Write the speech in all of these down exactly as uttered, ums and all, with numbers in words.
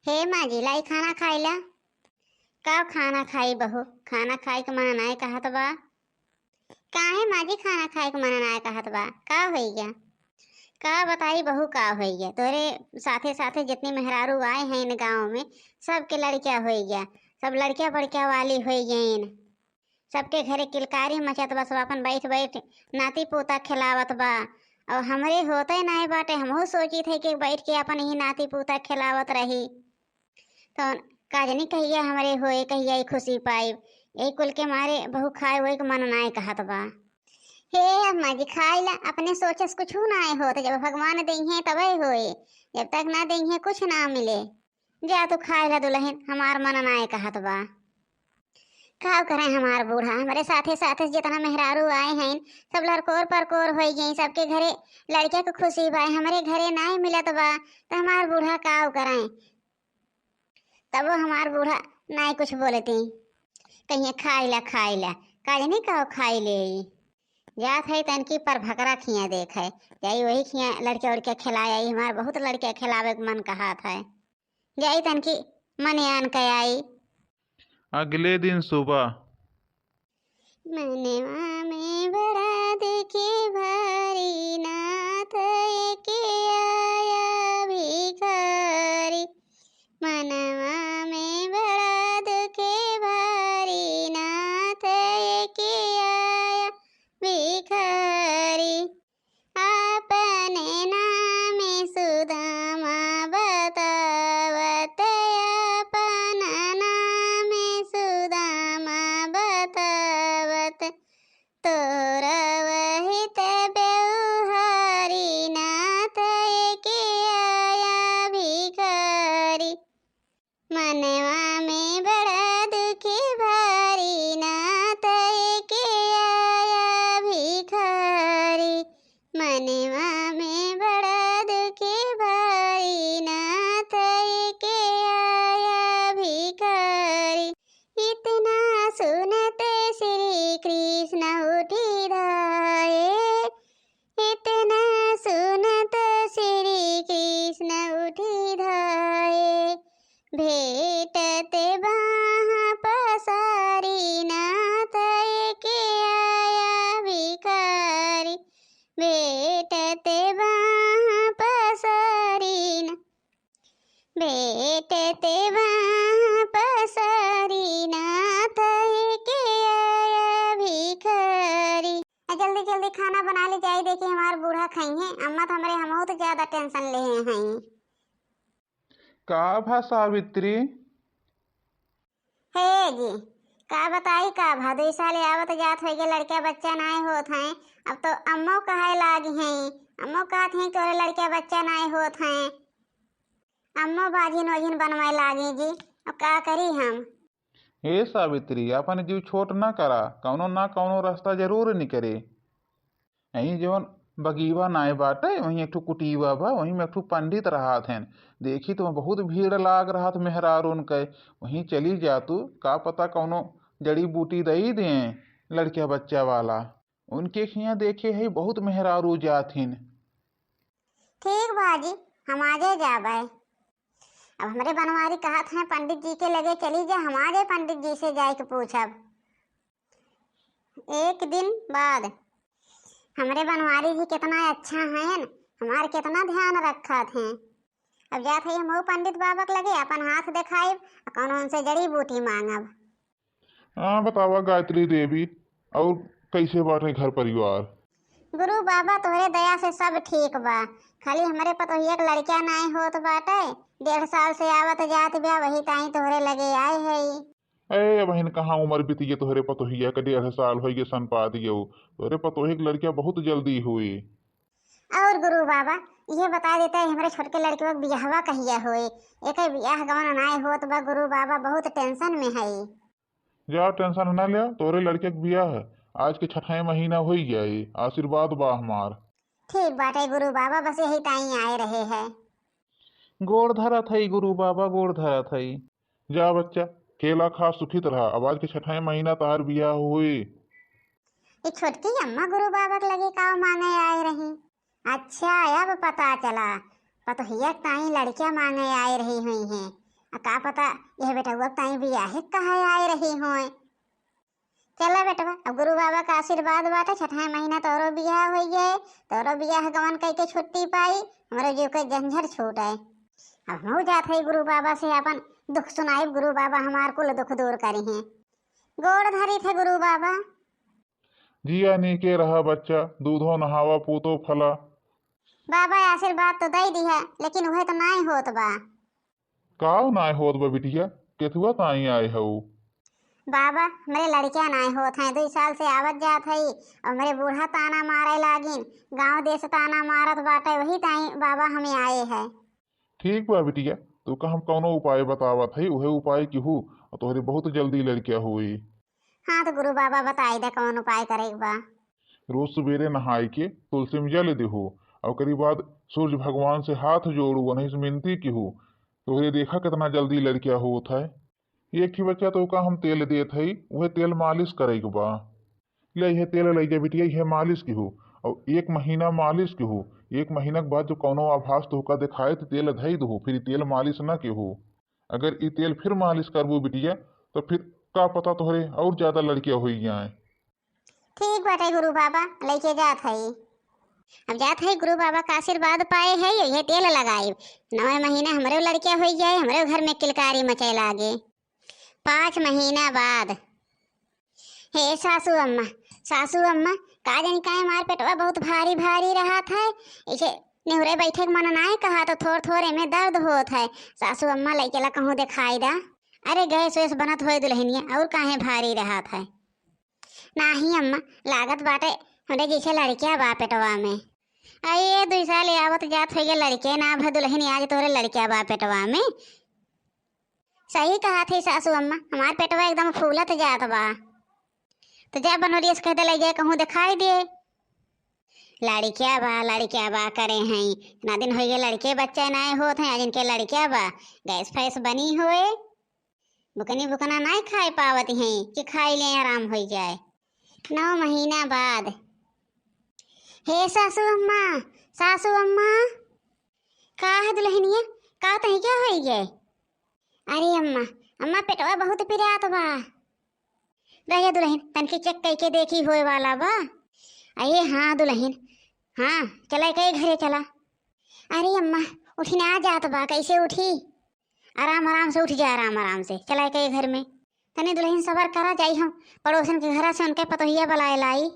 हे माँ जी, लाई खाना खाइला। का खाना खाई बहू, खाना खाए के मन नाय कहत बा। काहे माँ जी खाना खाए के मन नाय कहत बा, का होई गया? का बताई बहू, का होई गया, तोरे साथे साथे जितनी मेहरारू आए हैं इन गाँव में, सबके लड़किया होई गया, सब लड़किया बड़किया वाली होई गईन। सबके घरे किलकारी मचत बा, सब अपन बैठ बैठ नाती पोता खिलावत बा। और हमरे होते नाय बाटे, हमहू सोचित है कि बैठ के अपन ही नाती पोता खिलावत रही। तो का जानी कहिया हमरे होए, कहिया ई खुशी पाइब। यही कुल के मारे बहू खाए होए के मन नाय कहत बा। हे अम्मा जी, खाई ला, अपने सोचे से कुछ नाय होत, जब भगवान देइहे तबे होए, जब तक ना देइहे कुछ ना मिले। जा तू खाए ला दुल्हन, हमार मन नाय कहत बा। का करें हमार बूढ़ा, हमरे साथे साथे जितना मेहरारू आए हैं, सब लड़कोर परकोर होई गई, सबके घरे लड़किया के खुशी बा, हमरे घरे नाय मिलत बा, तो हमार बूढ़ा का करें? तबो हमार बूढ़ा नाय कुछ बोलती, कहिए खाई ला, खाई ला, का जानी का खाई ले। जात है तनकी पर भकरा खिया देख है, जाई वही खिया लड़के उड़के खिलाए आई, हमार बहुत लड़के खिलावे के मन कहत है। जाई तनकी मने आन के आई। अगले दिन सुबह। मनवा में बड़ा दुखी भारी, नाथ के आया भिखारी। मनवा में बड़ा दुखी भारी, नाथ के आया भिखारी। अपने नाम सुदामा बतावत, अपन नाम सुदामा बतावत, तोरा वहित बेउहारी, नाथ के आया भिखारी। मनवा में बड़ा दुखी भारी, नाथ के आया भिखारी। मनवा में बड़ा दुखी भारी, नाथ के आया भिखारी। इतना सुनत श्री कृष्ण उठी धाए, इतना सुनत श्री कृष्ण उठी धाए। भेटत बाह पसारी, नाथ के आया भिखारी। भेटत बाह पसारी ना, भेटत बाह पसारी, नाथ के आया भिखारी। जल्दी जल्दी खाना बना ले जाई, देखी हमार बूढ़ा खइहें। अम्मा तो हमरे हमहू तो ज्यादा tension लेहे हैं। का भा सावित्री? हे जी, का बताई का भा, दुई साल आवत जात होइगे, लड़का बच्चा नाय होत हैं। अब तो अम्मो कहे लागी हैं, अम्मो कहत हैं तोरे लड़का बच्चा नाय होत हैं। अम्मो बाझिन ओझिन बनवाए लागी जी, अब का करी हम? हे सावित्री, अपन जीव छोट ना करा, कौनो ना कौनो रास्ता जरूर निकरे। यहीं जवन बगीवा नाय बाटे, वहीं एक ठो कुटीवा बा, वहीं में एक ठो पंडित रहत हैं। देखी तो बहुत भीड़ लाग रहत मेहरारून के, वहीं चली जा तू, का पता कौनो जड़ी बूटी दई दें लड़किया बच्चा वाला। उनके हियाँ देखे है बहुत मेहरारू जात हिन। ठीक बा जी, हम आजे जाबे। अब हमरे बनवारी कहत हैं पंडित जी के लगे चली जा, हम आजे पंडित जी से जाए के पूछब। एक दिन बाद। हमरे बनवारी जी कितना अच्छा हैं, हमार कितना ध्यान रखत हैं। अब जात है हम पंडित बाबा के लगे, अपन हाथ देखाइब, कौनो उनसे जड़ी बूटी मांगब। हाँ, बतावा गायत्री देवी, और कैसे बाटे घर परिवार? गुरु बाबा, तोहरे दया से सब ठीक बा, खाली हमरे पतोहिया के लड़का नाय होत बाटे, डेढ़ साल से आवत जात बा, वही ताई तोहरे लगे आए हई। ए, अबहिन कहाँ उमर बीती है तोहरे पतोहिया के, डेढ़ साल होई गए सन पा दियो, तोहरे पतोही के लड़का बहुत जल्दी होई। और गुरु बाबा, इहे बता देते, हमरे छोटके लड़के के बियाहवा कहिया होई, एके बियाह गवन नाय होत बा गुरु बाबा, बहुत tension में हई। जा, tension ना ले, तोरे लड़के के बियाह आज के छठे महीना होई जाई, आशीर्वाद बा हमार। ठीक बाटे गुरु बाबा, बस यही ताई आए रहे हैं। गोड़ धरत हई गुरु बाबा, गोड़ धरत हई। जा बच्चा, केला खा, सुखित रहा, अब आज के छठे महीना तहार बियाह होई। ई छोटकी अम्मा गुरु बाबा के लगे का मांगे आए रही? अच्छा, अब पता चला, पतोहिया के ताई लड़किया मांगे आए रही हुई हैं। आ का पता यह बेटवा ताई बियाहे कहाँ आए रही होए। चला बेटवा, अब गुरु बाबा का आशीर्वाद बाटे, छठा महीना तोरो बियाह होई जाए, तोरो बियाह गवन कई के छुट्टी पाई, हमरो जीव के झंझट छूट आए। अब हम जात है गुरु बाबा से अपन दुख सुनाई, गुरु बाबा हमार कुल दुख दूर करी हैं। गोड़ धरी थे गुरु बाबा। जिया नीके रहा बच्चा, दूधो नहावा पूतो फला। बाबा आशीर्वाद तो दे दिया, लेकिन वह तो नाई होत बा। काव नाय होत बा बिटिया? केथुआ ताई आए हऊ? बाबा, हमरे लड़किया नाय होत हैं, दुई साल से आवत जात हई और हमरे बूढ़ा ताना मारे लागिन, गांव देश ताना मारत बाटे, वही ताई बाबा हमें आए है। ठीक बा बिटिया, तू का हम कौनो उपाय बतावत हई, उहे उपाय किहू और तोहरे बहुत जल्दी लड़किया होई। हाँ तो गुरु बाबा बताई दे कौन उपाय करे के बा। रोज सुबेरे नहाई के तुलसी में जल दिहू और ओकरी बाद सूर्य भगवान से हाथ जोड़ू, उन्हीं से मिनती किहू, तोहरे देखा कितना जल्दी लड़किया होत है। एक ही बच्चा तो का हम तेल देत हई, उहे तेल मालिश करे के बा। ले इहे तेल ले जा बिटिया, इहे मालिश किहू और एक महीना मालिश किहू। एक महीना के बाद जो कौनो आभास तोहका दिखाए तो तेल धई दहू, फिर ई तेल मालिश ना किहू। अगर ई तेल फिर मालिश करबू बिटिया तो फिर का पता तोहरे और ज्यादा लड़किया होई जाए। ठीक बाटे गुरु बाबा, लेके जात हई। अब जात हई गुरु बाबा का आशीर्वाद पाए है, ये तेल लगाई, नवे महीना हमरे लड़किया होई जाए, हमरे घर में किलकारी मचे लागे। पाँच महीना बाद। हे सासू अम्मा, सासू अम्मा, का जानी काहे हमार पेटवा बहुत भारी भारी रहत है, इसे निहुरे बैठे के मन नाय कहा तो थोर थोर एमे दर्द होत है। सासू अम्मा लइके ला कहूँ देखाई दा। अरे गैस वैस बनत होए दुल्हनिया, और काहे भारी रहत है? नाही अम्मा, लागत बाटे हमरे जैसे लड़किया बा पेटवा में। अये दुई साल आवत जात होइए लड़के ना भा दुल्हन, आज तोहरे लड़किया बा पेटवा में। सही कहा थी सासू अम्मा, हमार पेटवा एकदम फूलत जात बा। तो जा बनोरिया से कह दे ले जाए कहूँ दिखाई दे। लड़किया बा, लड़किया बा करे हैं, इतना दिन होइए लड़के बच्चे नाय होत हैं, आज इनके लड़किया बा, गैस फैस बनी होए, बुकनी बुकना नाय खाए पावत हैं कि खाई ले आराम होई जाए। नौ महीना बाद। हे सासू अम्मा, सासू अम्मा। का है दुल्हनिया, का तही क्या होई गए? अरे अम्मा, अम्मा पेटवा बहुत पिरात बा। रह जा दुल्हन, तनकी चेक कई के देखी होए वाला बा। अरे हाँ दुल्हन, हाँ चला के घरे चला। अरे अम्मा, उठी ना जात बा, कैसे उठी? आराम आराम से उठ जा, आराम आराम से चला के घर में। तनी दुल्हन सबर करा, जाई हम पड़ोसन के घरा से उनके पतोहिया बुलाए लाई।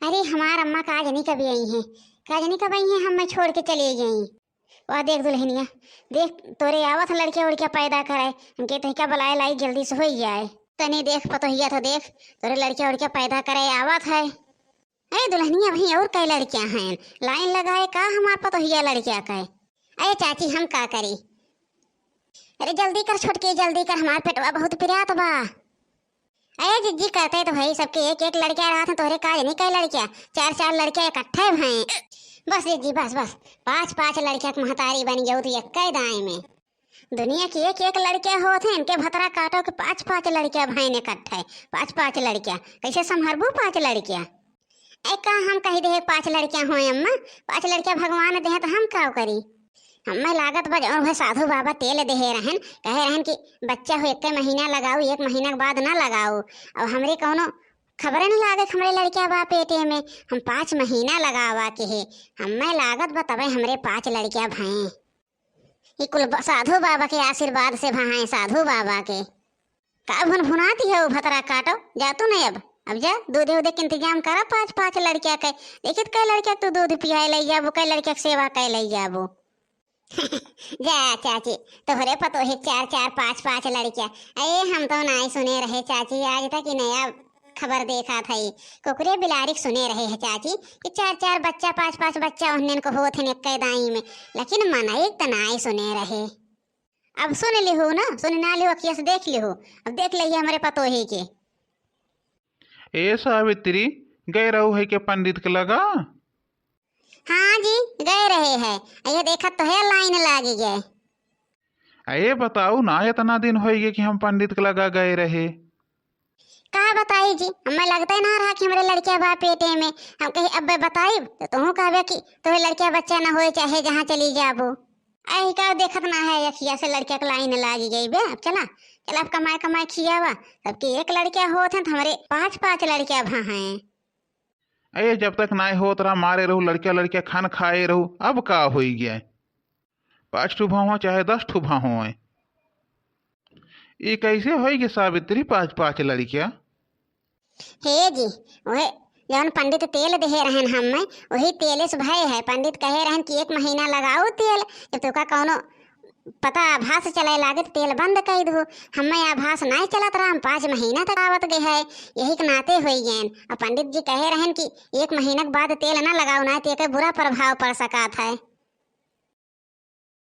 अरे हमार अम्मा का जनी कब आई हैं, का जनी कब आई हैं, हम मैं छोड़ के चले गई। वाह देख दुल्हनिया, देख तोरे आवत लड़किया उड़किया पैदा करे, उनके तहिका बुलाए लाई जल्दी से होई जाए। तनी देख पतोहिया तो देख, तोरे लड़किया उड़किया पैदा करे आवत है। अरे दुल्हनिया, वहीं और कई लड़कियां हैं, लाइन लगाए का हमार पतोहिया लड़किया के। अरे चाची, हम का करी? अरे जल्दी कर छोटकी, जल्दी कर, हमार पेटवा बहुत पिरात बा। अरे जिज्जी, करते तो भाई सबके एक एक लड़किया रहत हैं, तोहरे का जनी कई लड़किया, चार चार लड़किया इकट्ठे भए। बस जिज्जी, बस बस, पाँच पाँच लड़किया के महतारी बन गयो तू एक दाएं में। दुनिया की एक एक लड़किया होत है, इनके भतरा काटो के पाँच पाँच लड़किया भैन इकट्ठे, पाँच पाँच लड़किया, कैसे संभरबू पाँच लड़किया? ए का हम कही दे पाँच लड़किया होए अम्मा, पाँच लड़किया भगवान देहे तो हम का करी? हमें लागत बा जौन वह साधु बाबा तेल देहे रहन, कहे रहन कि बच्चा हो एक महीना लगाओ, एक महीना के बाद ना लगाओ। अब हमरे कौनो खबरे न लागे कि हमरे लड़किया बा पेटे में, हम पाँच महीना लगावा के है, हमें लागत बा तबे हमरे पाँच लड़किया भए। ई कुल ब-, साधु बाबा के आशीर्वाद से भा हैं, साधु बाबा के। का भुनभुनाती है वो भतरा काटो, जा तू नहीं अब, अब जा दूधे उधे के इंतजाम करा पाँच पाँच लड़किया के। देखित कई लड़किया के तू दूध पियाए लई जाबू, कई लड़किया के सेवा कई लई जाबू। जा चाची, तोहरे पतोहे चार चार पाँच पाँच लड़किया। अरे हम तो नाई सुने रहे चाची, आज तक ई नया खबर देखा था। कुकुरे बिलारी के सुने रहे है चाची कि चार चार बच्चा, पाँच पाँच बच्चा उन्हन को होत है एक दाई में, लेकिन मनई त नाई सुने रहे। अब सुन लिहू ना, सुन ना लिहू, अखिया से देख लिहू, अब देख लिही हमरे पतोहे के। ए सावित्री, गए रहू है के पंडित के लगा? हाँ जी, गए रहे है। ये देखत तो है लाइन लागी गए। अये बताऊ ना, इतना दिन होई गए कि हम पंडित के लगा गए रहे। का बताई जी, हमें लगते ना रहा कि हमरे लड़किया बा पेटे में। हम कही अब बताई तो तुहू कहबे कि तोहे लड़किया बच्चा ना होए चाहे जहाँ चली जाबो। अहिका देखत ना है, अखिया से लड़किया के लाइन लागी गई बे। अब चला, चला, अब कमाए कमाए खियावा। सबके एक लड़किया होत हैं, तो हमरे पाँच पाँच लड़किया भा हैं। अरे, जब तक नाय होत रहा, मारे रहू लड़किया, लड़किया खान खाए रहू, अब का होई गया? पाँच ठू भा हो चाहे दस ठू भा हो, ये कैसे होई गया सावित्री, पाँच पाँच लड़किया? हे जी, वह जौन पंडित तेल देहे रहन हमें, वही तेले से भय है। पंडित कहे रहन कि एक महीना लगाओ तेल, जब तोका कौनो पता आभास चले लागे तो तेल बंद कर दो। हमें आभास नहीं चलत रहा, हम पाँच महीना तक आवत गए है, यही के नाते होई गए। और पंडित जी कहे रहन कि एक महीना के बाद तेल ना लगाओ, ना तो एकर बुरा प्रभाव पड़ सकत है।